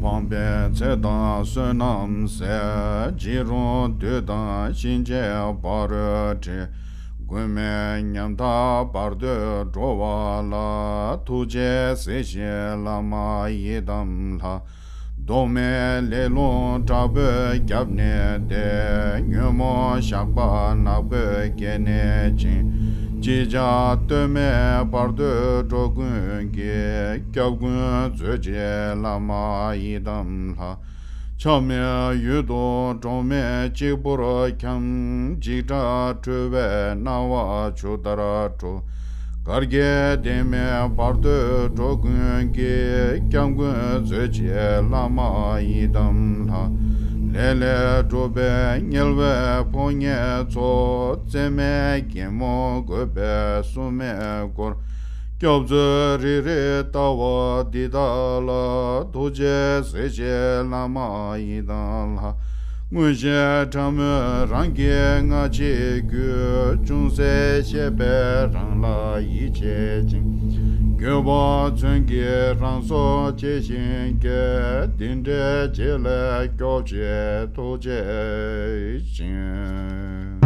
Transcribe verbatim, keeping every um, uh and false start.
སྤངས་པའི་ཚེ་དང་བསོད་ནམས་ཟད། འཇིགས་རུང་དུས་དང་གཤིན་རྗེའི་བར་རོ་འདྲེ། མགོན་མེད་ཉམ་ཐག་བར་དོའི་འགྲོ་བ་ལ། ཐུགས་རྗེས་གཟིགས་ཤིག་བླ་མ་ཡི་དམ་ལྷ། ཟློག་མེད་ལས་རླུང་དྲག་པོས་བརྒྱབ་ནས་ཏེ། ཉོན་མོངས་ཞགས་པ་ནག་པོས་བརྒྱན་ནས་བཅིངས། ཅི་བྱ་གཏོལ་མེད་བར་དོའི་འགྲོ་ཀུན་གྱི། སྐྱབས་མགོན་མཛོད་ཅིག་བླ་མ་ཡི་དམ་ལྷ། ཆགས་མེད་ཡུལ་དུ་གྲོགས་མེད་གཅིག་པུར་འཁྱམས། འཇིགས་སྐྲག་འཁྲུལ་བའི་སྣང་བ་ཆུ་ལྟར་འཁྲུགས། གར་གྱིས་བསྡད་མེད་བར་དོའི་འགྲོ་ཀུན་གྱི། སྐྱབས་མགོན་མཛོད་ཅིག་བླ་མ་ཡི་དམ་ལྷ། ལས་ལས་གྲུབ་པའི་དམྱལ་བའི་ཕོ་ཉའི་ཚོགས། བཙན་མའི་རྒན་མོ་རྒོད་པའི་སྲུང་མས་བསྐོར། སྐྱབས་མཛོད་རིག་རིག་ལྟ་བ་འདི་དག་ལ། ཐུགས་རྗེས་གཟིགས་ཤིག་བླ་མ་ཡི་དམ་ལྷ། མངོན་ཤེས་ཕྲ་མོས་རང་གི་སྔ་ཕྱི་རྒྱུད། ཅུང་ཟད་ཤེས་པས་རང་ལ་ཡིད་ཆེས་ཤིང་། རྒྱུད་པ་མཚོན་གྱིས་རང་སྲོག་བཅད་བཞིན་སྐྱེ། འདི་འདྲའི་རྗེས་ལ་སྐྱོབ་ཅིག་ཐུགས་རྗེ་ཅན།